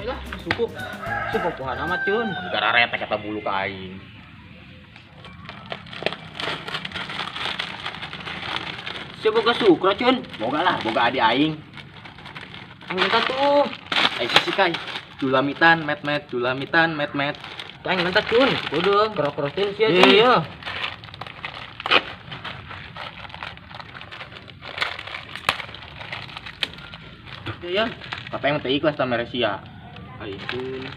Lah, suku. Suku pohan amat, Cun. Gara retek eta bulu ka aing. Sia boga sukra, Cun. Boga lah, boga adi aing. Aing minta tuh. Aing sisi kai. Dulamitan met-met, dulamitan met-met. Tuh aing minta, Cun. Kudu kerok-kerokin sia, Cun ya. Ya, tapi yang teu ikhlas ta mere sia. Ai Cun.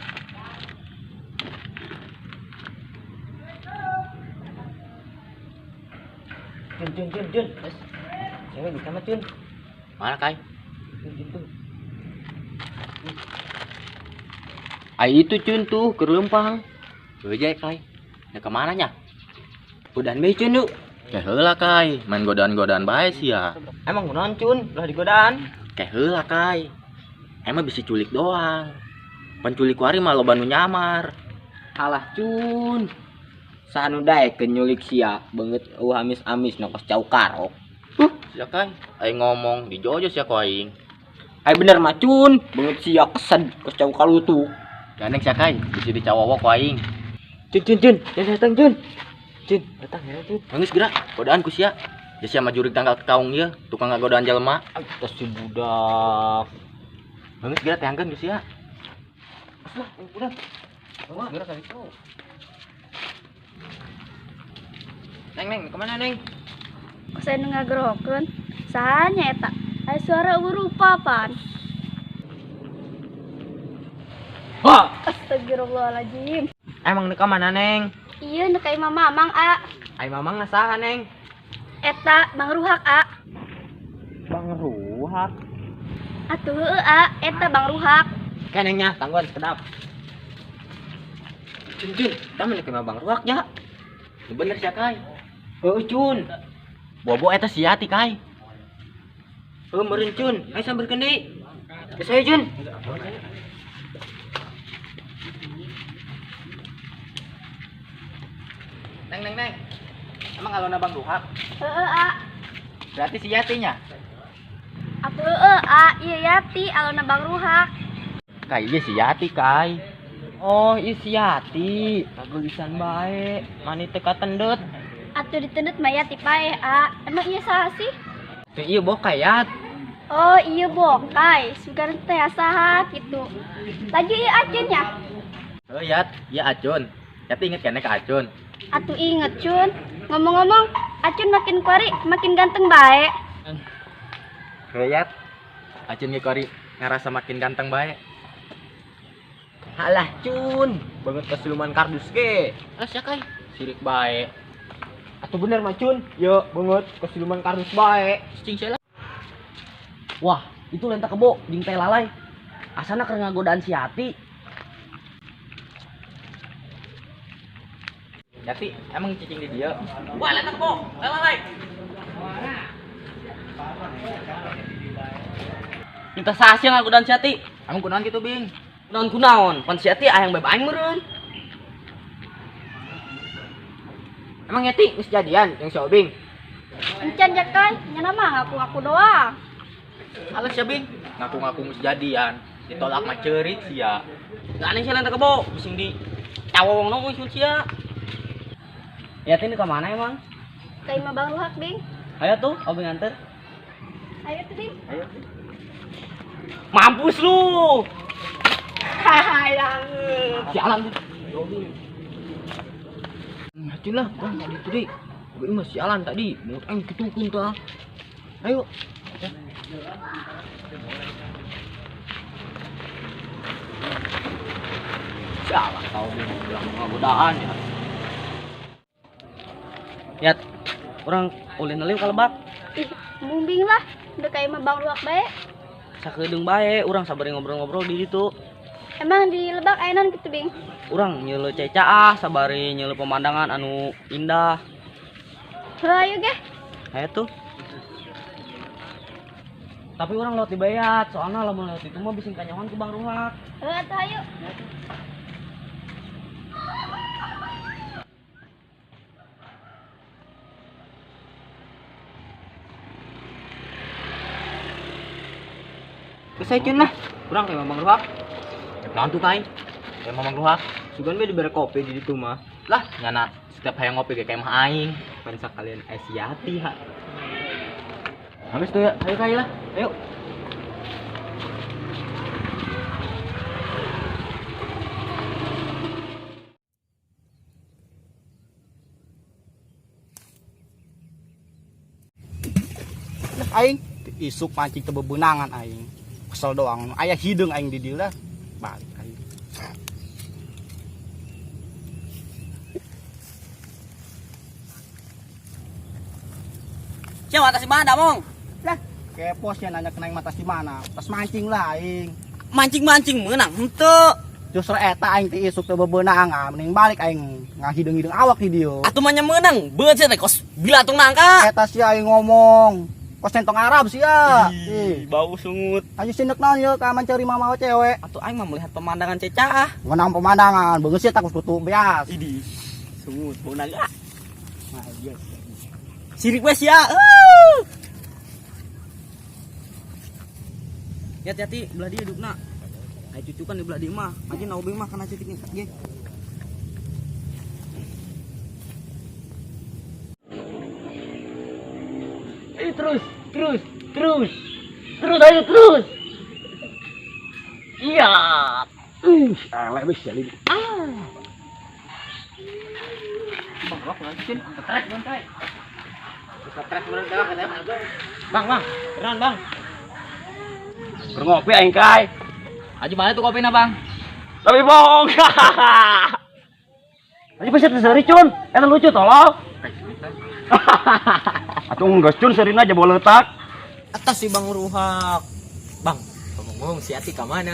Cun, Cun, Cun, Cun. Cewek di sana, Cun. Mana, Kai? Cun, Cun, tuh. Ai itu Cun tuh keur leumpang. Heuh Kai. Ya kemana nya? Godaan bae, Cun, yuk. Ke heula, Kai. Main godaan-godaan bae sia. Emang kunaon, Cun? Ulah digodaan. Ke heula, Kai. Emang bisa culik doang. Penculik kuari mah loba nu nyamar. Halah, Cun. Saha nu daekeun nyulik sia beungeut eueuh amis-amis nu kos cau karok. Sia Kai. Aing ngomong dijojo sia ku aing. Ai bener mah, Cun. Beungeut sia kesed kos cau kalutu. Gandeng sia Kai, bisa dicawawok ku aing. Cun, Cun, Cun, jangan datang, Cun. Cun, datang ya, Cun. Geus geura, godaan ku sia. Ja sia mah jurig tanggal kaung ieu, tukang ngagodaan jelema. Tos si budak. Geus geura teangkeun ku sia. Lah, udah. Geus geura ka ditu. Neng, Neng, kemana, Neng? Kok saya nu ngagerokeun? Saha nya eta? Aya suara eueuh rupa pan. Wah, astagfirullahaladzim. Emang nu ka mana, Neng? Iya, nu ka imah Mamang, A. Ai Mamang na saha, Neng? Eta Bang Ruhak, A. Bang Ruhak. Atuh heueuh, A, eta Bang Ruhak. Ke Neng nya, tangguan sekedap. Cun, Cun, kita mah nu ka imah Bang Ruhak nya. Nu bener sia, Kai. Heueuh, Cun. Bobo eta si Yati, Kai. Heueuh meureun, Cun. Ayo samberkeun deui. Geus ayo, Cun. Neng, Neng, Neng. Emang alona Bang Ruhak? Heueuh, A. Berarti si Yati nya? Atuh heueuh, A. Ieu Yati alona Bang Ruhak. Kai ieu si Yati, Kai. Oh, ieu si Yati. Kageulisan bae, mani teu katendet. Atuh ditendet mah Yati paeh, A. Emang ieu saha sih? Teu ieu bokai, Yat. Oh, ieu bokai. Sugan teh saha kitu. Lagi ieu Acun nya? Heuh, Yat, ieu Acun. Yati inget keneh ka Acun? Atuh inget, Cun. Ngomong-ngomong, Acun makin kuari makin ganteng bae. Heuh, Yat. Acun ge kuari ngarasa makin ganteng bae. Halah, Cun. Banget ke siluman kardus ge. Ah, sia, Kai. Sirik bae. Atuh bener mah, Cun. Yo, banget ke siluman kardus bae. Cicing sia lah. Wah, itu lenta kebo jeung teh lalai. Asana keur ngagodaan si Yati. Yati, emang cicing di dia? Wah, lenta kebo, teh lalai. Minta saha sia ngagodaan si Yati? Emang kunaon kitu, Bing? Kunaon kunaon? Pan si Yati hayang beb aing meureun. Emang Yati geus jadian jeung si Obing? Encan ja, Kai. Nya mah ngaku-ngaku doang. Alas ya, Bing. Ngaku-ngaku geus jadian, ditolak mah ceurik sia. Gak aneh sia lenta kebo, bising di cawawong nong usul sia. Yati ini ke mana emang? Ka imah Bang Ruhak, Bing. Ayo tuh, Obing anter. Ayo tuh, Bing. Ayo. Mampus lu. Hayang. Sialan tuh. Acun lah, bang tadi tuh deh. Gue mah sialan tadi, mau aing kitukeun tah. Ayo. Sialan tau dia mau bilang ngagodaan ya. Yat, orang ulin neliu ka lebak. Ih, mumbing lah, udah ka imah Bang Ruhak bae. Sakedeung bae, urang sabari ngobrol-ngobrol di ditu. Emang di lebak aya naon kitu, Bing? Urang nyeuleuh ceca ah, sabari nyeuleuh pemandangan anu indah. Heuh, ayo ge. Ayo tuh. Tapi urang lewat di Bayat, soalna lamun lewat itu mah bising kanyahoan ku Bang Ruhak. Heuh, atuh ayo. Geus ayo, Cun lah. Urang ka imah Bang Ruhak. Naon tuh kai? Ya Mamang Ruhak. Sugan be dibere kopi di ditu mah. Lah, nyana setiap hayang ngopi ge kayak mah aing. Pan sakalian es Yati ha. Habis tuh ya, ayo kai lah. Ayo. Aing isuk mancing teu bebenangan aing. Kesel doang. Aya hideung aing di dieu lah. Balik aing. Sia atas di mana, Mong? Lah, kepo sia nanya kena aing matas di mana. Tas mancing lah aing. Mancing-mancing meunang henteu. Justru eta aing ti isuk teu bebenangan, mending balik aing ngahideung-hideung awak di dieu. Atuh mah nya meunang, beut sia teh kos bilatung nangka. Eta sia aing ngomong. Kos centong Arab sia. Ih, Bau sungut. ayo sinek naon ieu ka mencari mama cewek. Atuh aing mah melihat pemandangan cecah. Ngenang pemandangan, beungeut sia takut kutu beas. Idih, sungut bau naga. Nah, iya. Sirik we sia. Ya hati-hati belah dia hidupna. Ayo cucukan di belah dia mah. Aja na obeng mah kana cetik nih. Ge. Ayo terus, terus, terus. Terus ayo terus. Iya. Elek wis jadi. Bang, bang, lanjutin. Ketrek bang, kai. Ketrek bener dah katanya. Bang, bang, beneran bang. Keur ngopi aing kai. Aji mana tuh kopina, Bang? Tapi bohong. Aji pasti seri cun. Eta lucu tolong. Atuh geus cun serina aja bawa letak. Atas si Bang Ruhak. Bang, ngomong-ngomong si Ati ka mana?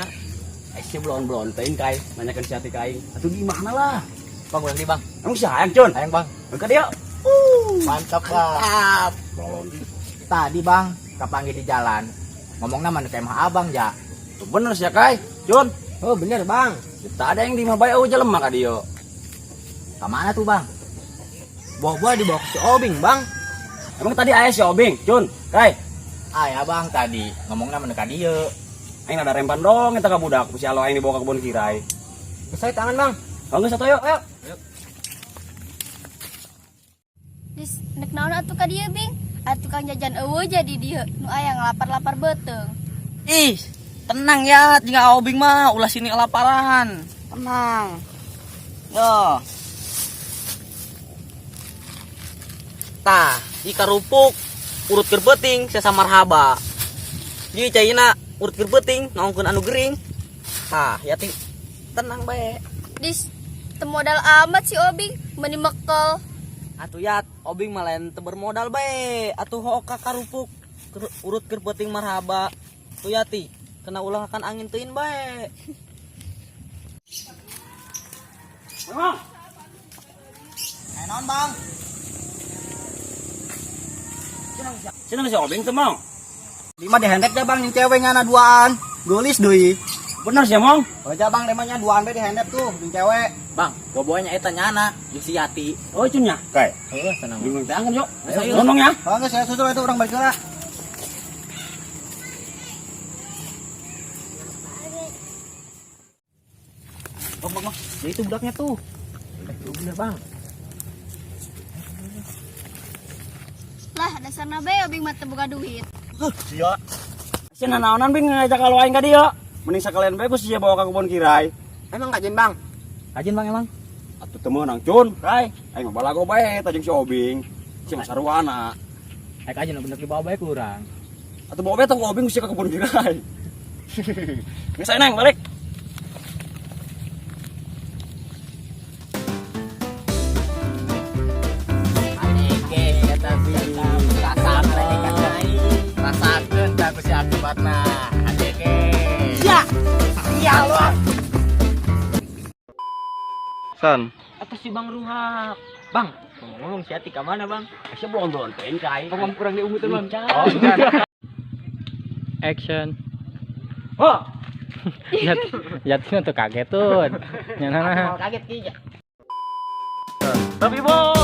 Aing belon-belon teuing kai, nanyakeun si Ati ka aing. Atuh di mana lah? Bang, ulang di, Bang. Emang si hayang cun? Hayang, Bang. Engke dia. Mantap, Bang. Tadi, Bang, kapanggih di jalan. Ngomongna mah nu kayak mah abang, ja. Tuh bener sih kai, cun. Oh, bener bang. Kita ada yang di mah bae eueuh jelema ka dieu. Ka mana tuh, Bang? Buah-buah dibawa ke si Obing bang. Emang tadi aya si Obing, cun. Kai, Aya, Bang, tadi ngomongna mah nu ka dieu. aing ada rempan dong eta ka budak, ku si alo aing dibawa ke kebun kirai. Saya tangan bang. Oh geus atuh yuk, ayo. Dis nek naon atuh ka dieu bing? Atuh tukang jajan eueuh jadi dieu nu aya ngalapar-lapar beuteung. Ih, tenang ya, jika obing mah ulah sini kelaparan. Tenang. Yo. Tah, jika rupuk urut keur peuting sesa marhaba. Jadi caina urut keur peuting naongkeun anu gering. Tah, ya ti tenang bae. Dis teu modal amat si Obing meuni mekel. Atuh yat, obing mah lain teu bermodal bae. Atuh hoka karupuk urut keur peuting marhaba. Tuh yati, kena ulah akan angin teuin bae. Memang. Eh naon, Bang? Sini si Obing teu mong. Lima dihendek ya bang, yang cewek ngana duaan. Geulis deui. Bener sih mong. Oh aja bang, lemanya duaan be dihendek tuh, yang cewek. Bang, bobonya eta nyana jeung si Yati. Oh cun nya. Kai. Heeh, senang. Bingung teh angkeun yuk. Ayo. Ngomong ya. Oh enggak, saya susul itu orang balik heula. Bang, bang, bang. Ya itu budaknya tuh. Itu bener, Bang. Lah dasarna bae Obing mah teu boga duit. Sia. Sia nanaonan bing ngajak kalau aing ka dieu. Mending sakalian bae ku sia bawa ka kebun kirai. Emang kajian bang? Kajin, Bang, emang. Atuh teu meunang cun, kai. Aing mah balago bae eta jeung si Obing. Sia mah saruana. Ayo kajian bener dibawa bae kurang. Atuh bawa bae tong ku Obing ku sia ka kebun kirai. Geus ayo neng balik. Rasakeun tah ku si akibatna. Adeke. San. Atas si Bang Ruhak. Bang, ngomong-ngomong si Ati ka mana bang? Sia belon-belon teuing kai. Ngomong kurang diungutan bang. Oh, bukan. Action. Oh, Yat, yatin tuh kaget tuh. Nyana. Kaget ki. tapi bohong.